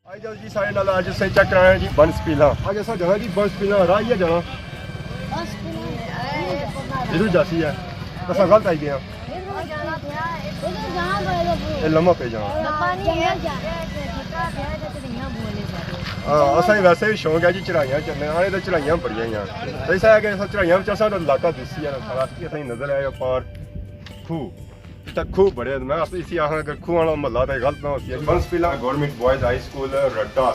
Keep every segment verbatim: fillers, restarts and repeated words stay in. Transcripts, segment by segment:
آئی جاؤ جی، سارے نال اج اساں چیک کرانا جی بن سپیلاں۔ اج اساں جانا جی بن سپیلاں، راہ ہی جانا۔ ادھر جاسی ہے، اساں غلط آئی گئے ہاں۔ اے لمحہ پہ جانا۔ ہاں، اساں ہی ویسے بھی شوق ہے جی چڑھائیاں چڑھنے، آنے تے چڑھائیاں بڑیاں ہی ہیں۔ تے ایسا ہے کہ اساں چڑھائیاں وچ اساں دا علاقہ دسی ہے سارا، اساں نظر آیا پار کھو۔ اتھا کھو بڑے، میں اس، اسی آخنا کہ کھو والا محلہ تے غلط نہ ہوسی۔ بن سپیلاں گورنمنٹ بوائز ہائی سکول رٹا۔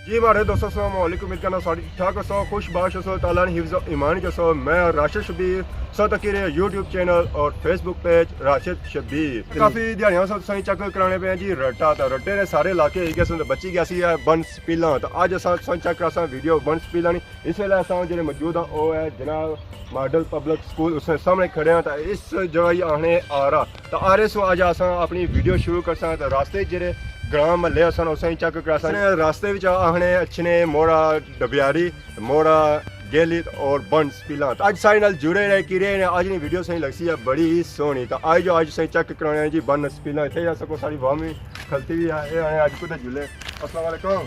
جی ماڑے دوستو، السلام علیکم، امید کرنا سارے ٹھیک ٹھاک ہوسو، خوش باش ہوسو، تعالیٰ نے حفظ و ایمان چ ہوسو۔ میں راشد شبیر، سو تکی رہے یوٹیوب چینل اور فیس بک پیج راشد شبیر۔ کافی دیہاڑیاں سو تساں چیک کرانے پے ہیں جی رٹا، تا رٹے نے سارے علاقے ہی گئے سن، بچی گیا سی ہے بن سپیلاں۔ تا اج اساں تساں چیک کراساں ویڈیو بن سپیلاں نی۔ اس ویلے اساں جڑے موجود ہاں، او ہے جناب ماڈل پبلک سکول، اس نے سامنے کھڑے ہاں۔ تا اس جگہ ہی آخنے آرا، تا آرے سو اج اساں اپنی ویڈیو شروع کرساں۔ تا راستے جڑے گراں محلے اساں اساں چیک کراساں۔ راستے وچ آخنے اچھنے موڑا ڈبیاری، موڑا گیلی اور بن سپیلاں۔ تا اج سارے نال جڑے رہے، کی رہے نے، اج نی ویڈیو سہی لگسی ہے بڑی ہی سوہنی۔ تا آئی جو اج سہی چیک کرانے ہیں جی بن سپیلاں۔ اتھے ہی اساں کو ساری عوام وی کھلتی وی ہے، اے آنے اج کدھر جلے۔ السلام علیکم۔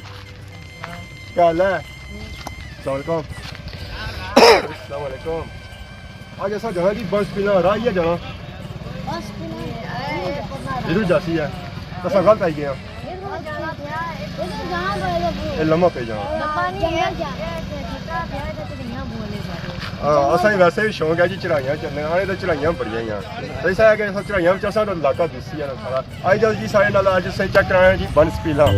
کیا حال ہے؟ السلام علیکم۔ السلام علیکم۔ اج اساں جانا جی بن سپیلاں، راہ ہی جانا۔ ادھر جاسی ہے، اساں غلط آئی گئے ہاں۔ اے لمحہ پہ جانا۔ ہاں، اساں ہی ویسے بھی شوق ہے جی چڑھائیاں چڑھنے، آنے تے چڑھائیاں بڑیاں ہی ہیں۔ تے ایسا ہے کہ اساں چڑھائیاں وچ اساں دا علاقہ دسی ہے سارا۔ آئی جاؤ جی سارے نال، اج اساں چیک کرانا جی بن سپیلاں۔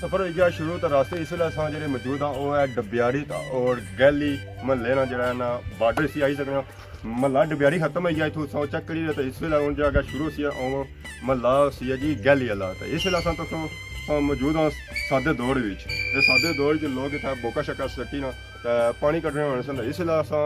سفر ہوئی گیا شروع، تو راستے اس ویلے اساں جڑے موجود ہاں، او ہے ڈبیاری تا اور گیلی محلے نا جڑا ہے نا بارڈر سی آئی سکنے ہاں۔ محلہ ڈبیاری ختم ہوئی گیا، اتھوں اساں چیک کری رہے تو اس ویلے ہن جڑا شروع سی او محلہ سی ہے جی گیلی والا۔ تو اس ویلے اساں تساں موجود ہاں سادے دور وچ۔ تے سادے دور وچ لوگ اتھا بوکا شکا سٹی نا تے پانی کڈنے ہونے سن۔ اس ویلے اساں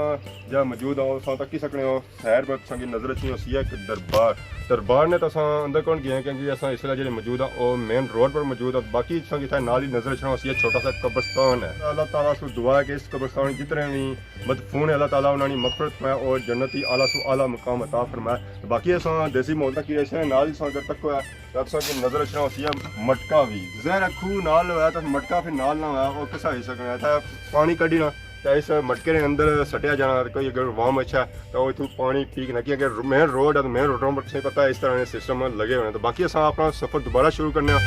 جڑا موجود ہاں، اساں تکی سکنے ہو سائیڈ پر تساں کی نظر اچھنی ہوسی ہے ایک دربار۔ دربار نے تو اساں اندر کون گئے ہیں، کیونکہ اساں اس ویلے جڑے موجود ہاں، او مین روڈ پر موجود ہاں۔ باقی تساں کی اتھا نال ہی نظر اچھنا ہوسی ہے، چھوٹا سا قبرستان ہے۔ اللہ تعالیٰ سو دعا ہے کہ اس قبرستان جتنے بھی مدفون ہے، اللہ تعالیٰ انہاں نی مغفرت فرمائے اور جنتی اعلیٰ سو اعلیٰ مقام عطا فرمائے۔ باقی اساں دیسی ماحول تک ہی اسے نال ہی اساں اگر تکو ہے، تے تساں کی نظر اچھنا ہوسی ہے مٹکا بھی۔ ظاہر ہے کھو نال ہویا تے مٹکا پھر نال نہ ہویا، او کسا ہوئی سکنا ہے؟ اتھا پانی کڈی نا تے اس مٹکے نے اندر سٹیا جانا، تے کوئی اگر عوام اچھا ہے تے او اتھوں پانی پی کے نہ، کیونکہ مین روڈ ہے، تے مین روڈاں پر تساں پتہ ہے اس طرح نے سسٹم لگے ہوئے ہیں۔ تے باقی اساں اپنا سفر دوبارہ شروع کرنے ہاں۔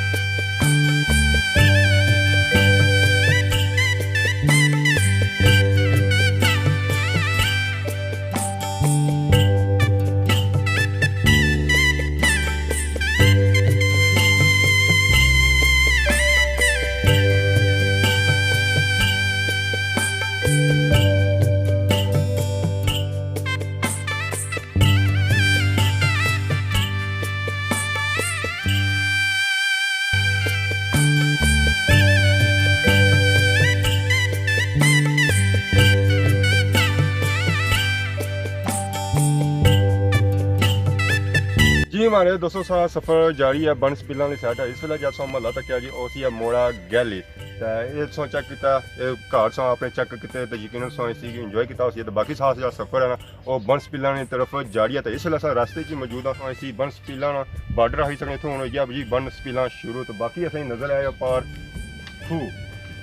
ہمارے دوستو، سارا سفر جاری ہے، بن سپیلاں والی سائیڈ ہے۔ اس ویلے جس محلہ تک ہے جی، او سی ہے موڑا گیلی۔ تے اے تساں چیک کیتا، اے گھر تساں اپنے چیک کیتے تے یقیناً تساں اس کی انجوائے کیتا ہوسی۔ تے باقی سارا جیہڑا سفر ہے نا، او بن سپیلاں نی طرف جاری ہے۔ تے اس ویلے اساں راستے چ موجود ہاں، اسی بن سپیلاں نا بارڈر آئی سکنے، اتھوں ہن ہوئی گیا جی بن سپیلاں شروع۔ تے باقی اساں نظر آیا پار کھو،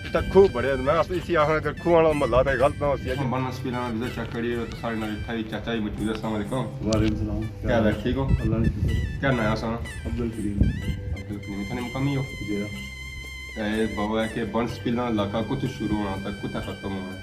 اتھا کھو بڑے، میں اس، اسی آخنا کہ کھو والا محلہ تے غلط نہ ہوسی۔ بن سپیلاں نا وزٹ چیک کریے تے سارے نال اتھا ہی چاچا جی موجود ہے۔ السلام علیکم۔ وعلیکم السلام۔ کیا حال ہے؟ ٹھیک ہو؟ اللہ نے شکر۔ کیا ناں ہے سانا؟ عبدالکریم۔ عبدالکریم، اتھا نے مقامی ہو؟ جی ہاں۔ اے بابا ہے کہ بن سپیلاں علاقہ کتھوں شروع ہونا تے کتھا ختم ہونا ہے؟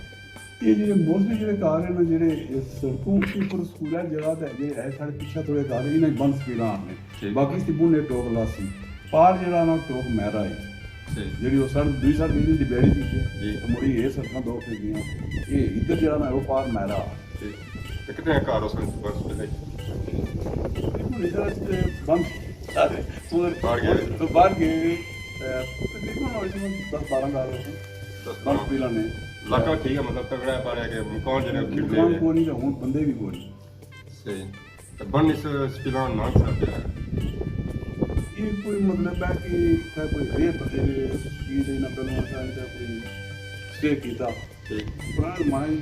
یہ جی موسٹلی جڑے گھر ہیں نا، جڑے اس سڑکوں کے اوپر سکول ہے، جڑا تے جڑے ہے ساڑے پیچھے تھوڑے گھر، انہیں بن سپیلاں آخنے۔ ٹھیک۔ باقی اس دی بن ایک ٹوک لاسی۔ پار جڑا نا ٹوک میرا ہے۔ ٹھیک۔ جڑی وہ سڑک دوئی سائیڈ دی ڈبیڑی تھی جی۔ جی۔ تے مڑی یہ سڑکاں دو پھر گئیاں۔ یہ ادھر جڑا نا وہ پار میرا۔ ٹھیک۔ تے کتنے گھر اس وقت بس پہلے؟ بالکل ادھر اس تے بند سارے۔ باہر گئے؟ تو باہر گئے۔ اے، تقریباً اس میں دس بارہ گھر ہوسن۔ دس بارہ۔ بند پی لانے۔ علاقہ ٹھیک ہے، مطلب تگڑا ہے، پر ہے کہ مکان جڑے کھڑنے مکان ہیں۔ کوئی نہیں، ہن بندے بھی کوئی نہیں۔ صحیح۔ تے بن اس سپیلاں ناں کسا پیا ہے؟ یہ کوئی مطلب ہے کہ اتھا کوئی ریپ، یہ چیز ہے نہ، پہلے اساں اتھا کوئی سٹے کیتا۔ ٹھیک۔ پرانے زمانے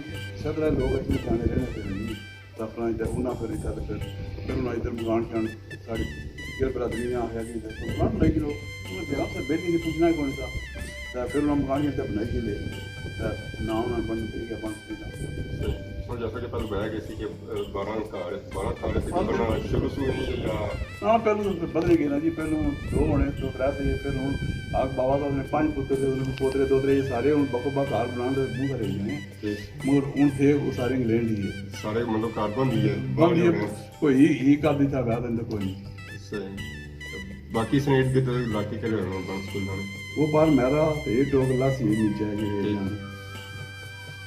صدرہ لوگ اتنے جانے رہنے تے نہیں۔ تے اپنا ادھر انہاں پھر اتھا تے پھر، پھر انہاں ادھر مکان شان ساڑی جڑ برادری نے آخیا کہ ادھر مکان بنائی گلو۔ انہاں جگہ تے بیٹھی تے پوچھنا ہی کون سا۔ تے پھر انہاں مکان ادھر بنائی گلے۔ تے ناں انہاں بن پئی گیا، بن سپیلاں۔ ہن جیسا کہ پہلے بتایا گیا سی کہ، اے، بارہ گھر، بارہ گھر تے ہاں، بننا شروع شروع نہیں یا؟ ہاں، پہلے تو بدلے گئے نا جی، پہلے دو ہونے، دو ترے تھے، پھر ہن آگ بابا صاحب نے پنج پتر تھے، انہاں نے پوترے دوترے، یہ سارے ہن بکو بک گھر بنان دے منہ کرے ہوئے ہیں۔ ٹھیک۔ مگر ہن تھے وہ سارے انگلینڈ ہی ہے۔ سارے مطلب گھر بن گئے، بن گئے، ہونے۔ کوئی ہی، ہی گھر دی تھا ویہ دن تو کوئی نہیں۔ صحیح۔ باقی اس نے ارد گرد علاقے کہڑے ہونے بن سپیلاں نے؟ وہ پار میرا تے یہ ٹوک لاسی نیچے ہے جڑے ٹھیک۔ جانے۔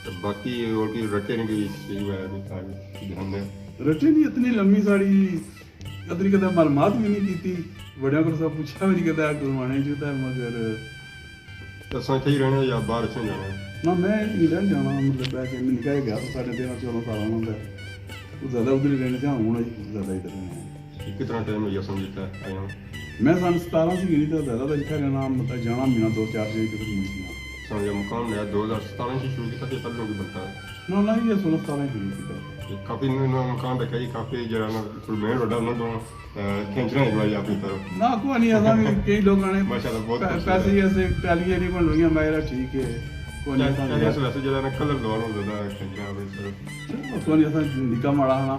تے باقی اور کوئی رٹے نے کوئی چیز وغیرہ نہیں کھانے دھیان دے؟ رٹے نہیں، اتنی لمبی ساڑی اتنی کدے معلومات بھی نہیں کیتی، بڑیاں کو سب پوچھا بھی نہیں کدے، آ کلوانے جو تھا، مگر اساں اتھے ہی رہنے یا باہر اتھے جانا؟ نہ، میں انگلینڈ جانا، مطلب ہے کہ میں نکا ہی گیا تو ساڑھے تیرہ چودہ سال ہونا تھا۔ وہ زیادہ ادھر ہی رہنے سے، ہن ہی زیادہ ادھر رہنے ہیں۔ کتنا ٹائم ہو گیا سن جتھے آیا؟ میں سن ستارہ سے گئی تو زیادہ تر اتھے رہنا، مطلب جانا مہینہ دو چار جے کدھر نہیں سنا۔ سن یا مقام لیا دو ہزار ستارہ سے شروع کیتا کہ پہلوں کی بنتا ہے؟ نہ، نہ، یہ سولہ ستارہ شروع کیتا۔ کافی انہاں نے مکان رکھیا جی، کافی جڑا نا مین روڈا انہاں دو، اے، کھینچنا ایک بار اپنی طرف۔ نہ، کوئی نہیں، اساں بھی کئی لوگ آنے ماشاءاللہ، بہت پے-، خوبصورت۔ پیسے ہی ایسے ٹالیاں نہیں بن رہیاں، میں کہا ٹھیک ہے، کوئی نہیں، اساں پہلے بھی سے ویسے جڑا نا کلر دور ہو زیادہ کھینچنا اپنی طرف۔ چلو، کوئی نہیں، اساں نکا ماڑا ہانا،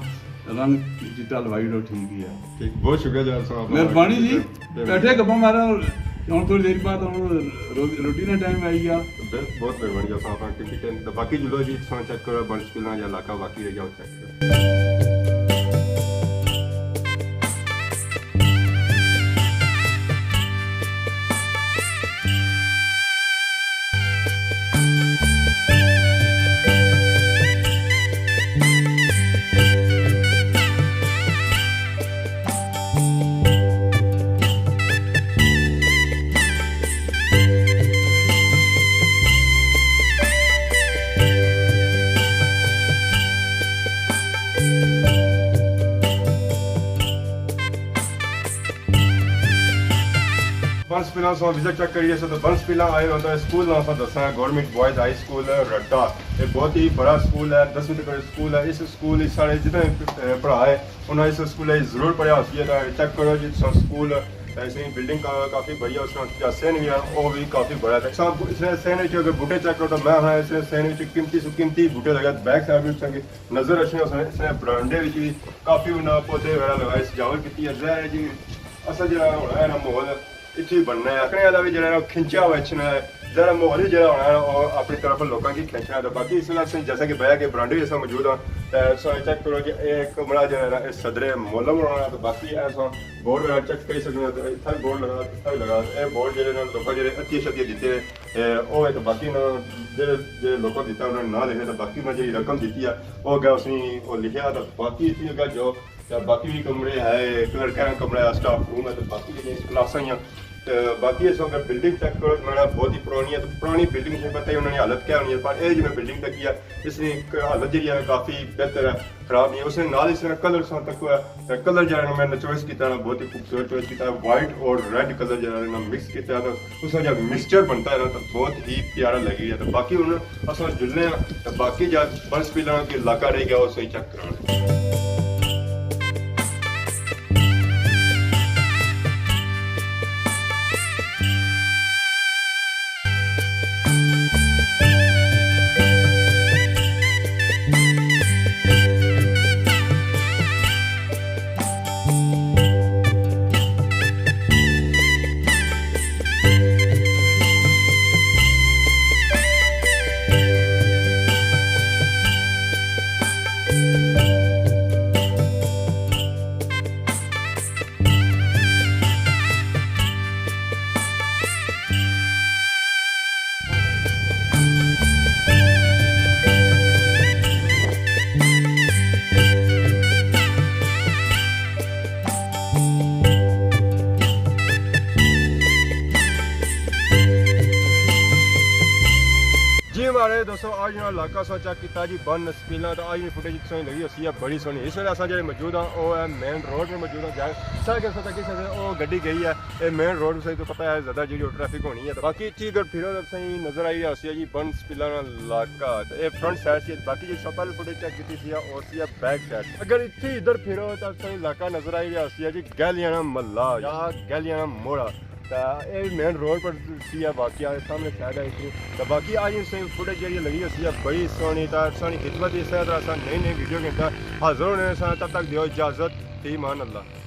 رنگ چٹا لوائی ڈو، ٹھیک ہی ہے۔ ٹھیک، بہت شکریہ جی، اساں اپنا مہربانی جی۔ بیٹھے گپاں مارا، ہن تھوڑی دیر بعد ہن رو-، روٹی نا ٹائم آئی گیا۔ بس، بہت مہربانی جی، اساں اپنا قیمتی ٹائم دتا۔ باقی جلو جی، تساں چیک کرو، بن سپیلاں یا علاقہ باقی رہ گیا، او چیک کرو۔ بن سپیلاں سو وزٹ چیک کریے سو، تو بن سپیلاں آئے ہوئے تو سکول نا اساں دسنا ہے، گورنمنٹ بوائز ہائی سکول رٹا۔ یہ بہت ہی بڑا سکول ہے، دسویں تک سکول ہے۔ اس سکول وچ سارے جتنے، اے، پڑھا ہے، انہاں اس سکول وچ ضرور پڑھیا ہوسی ہے۔ تو چیک کرو جی، سو سکول، اے، اس نے بلڈنگ کا-، کافی بڑی ہے، اس نے جا سین بھی ہے، وہ بھی کافی بڑا ہے۔ سب اس نے سین وچ اگر بوٹے چیک کرو تو میں ہاں اس نے سین وچ قیمتی سو قیمتی بوٹے لگے، بیک سائیڈ بھی چنگے نظر اچھنے، اس نے، اس نے برانڈے وچ بھی کافی انہاں پودے وغیرہ لگائے، سجاوٹ کیتی ہے۔ ظاہر ہے جی، اصل جڑا ہونا ہے نا ماحول، اتھے ہی بننا ہے۔ اکنے والا بھی جڑا ہے نا کھنچا ہوا اچھنا ہے، ذرا ماحول ہی جڑا ہونا ہے نا، وہ اپنی طرف لوکاں کی کھینچنا ہے۔ تو باقی اس ویلے اساں جیسا کہ بیا کے برانڈے جیسا موجود ہاں، تے سو چیک کرو کہ اے کمرہ جڑا ہے نا، اے صدر محلم ہونا ہے۔ تو باقی اے سو بورڈ وغیرہ چیک کری سکنے ہو، اتھا بھی بورڈ لگا، اتھا بھی لگا۔ اے بورڈ جڑے نا لوکاں جڑے عطیہ شطیہ دیتے، اے او ہے۔ تو باقی نا جڑے، جڑے لوکاں دیتا انہاں نے نام لکھے، تو باقی نا جڑی رقم دیتی ہے، او اگے اس نے او لکھیا۔ تو باقی اتنی اگے جو تے باقی بھی کمرے ہے، کلرکاں نا کمرہ ہے، سٹاف روم ہے، تے باقی جیہڑیاں کلاساں ہیاں، تے باقی اس اگر بلڈنگ چیک کرو تو میرا بہت ہی پرانی ہے، تو پرانی بلڈنگ سے پتہ ہی انہوں نے حالت کیا ہونی ہے، پر اے جو میں بلڈنگ تکی ہے، اس نے ایک حالت جڑی ہے کافی بہتر ہے، خراب نہیں ہے۔ اس نے نال اس نے کلر سان تک ہوا ہے، تے کلر جڑا نا میں نے چوائس کیتا نا، بہت ہی خوبصورت چوائس کیتا ہے، وائٹ اور ریڈ کلر جڑا نا مکس کیتا ہے، تو اس کا جو مکسچر بنتا ہے نا، تو بہت ہی پیارا لگی ہے۔ تو باقی ہن اساں جلنے ہاں، تے باقی جا بنس پیلاں کے علاقہ رہ گیا، اسے چیک کرانا۔ جی ماڑے دوستو، اج نا علاقہ سو چیک کیتا جی، بن نسپیلاں، تے اج نی فوٹیج تساں لگی ہوسی ہے بڑی سوہنی۔ اس ویلے اساں جڑے موجود ہاں، او ہے مین روڈ پر موجود ہاں۔ جائیں سا کہ سو تک او گڈی گئی ہے، اے مین روڈ سے تو پتہ ہے زیادہ جڑی ٹریفک ہونی ہے۔ باقی اتھی اگر پھرو تو تساں نظر آئی رہا ہوسی ہے جی بن نسپیلاں نا علاقہ، تے اے فرنٹ سائیڈ سی۔ باقی جی سب پہلے فوٹیج چیک کیتی سی، او سی ہے بیک سائیڈ۔ اگر اتھی ادھر پھرو تو تساں علاقہ نظر آئی رہا ہوسی ہے جی گہلیاں نا محلہ یا گہلیاں نا موڑا۔ تے اے مین روڈ پر سی ہے واقعہ، سامنے سائیڈ ہے اتنی۔ تے باقی اج اس فوٹیج جیہڑی لگی ہوسی ہے بڑی سوہنی، تے سوہنی خدمت اس طرح اساں نئی نئی ویڈیو گھنٹہ حاضر ہونے ساں۔ تب تک دیو اجازت، فی امان اللہ۔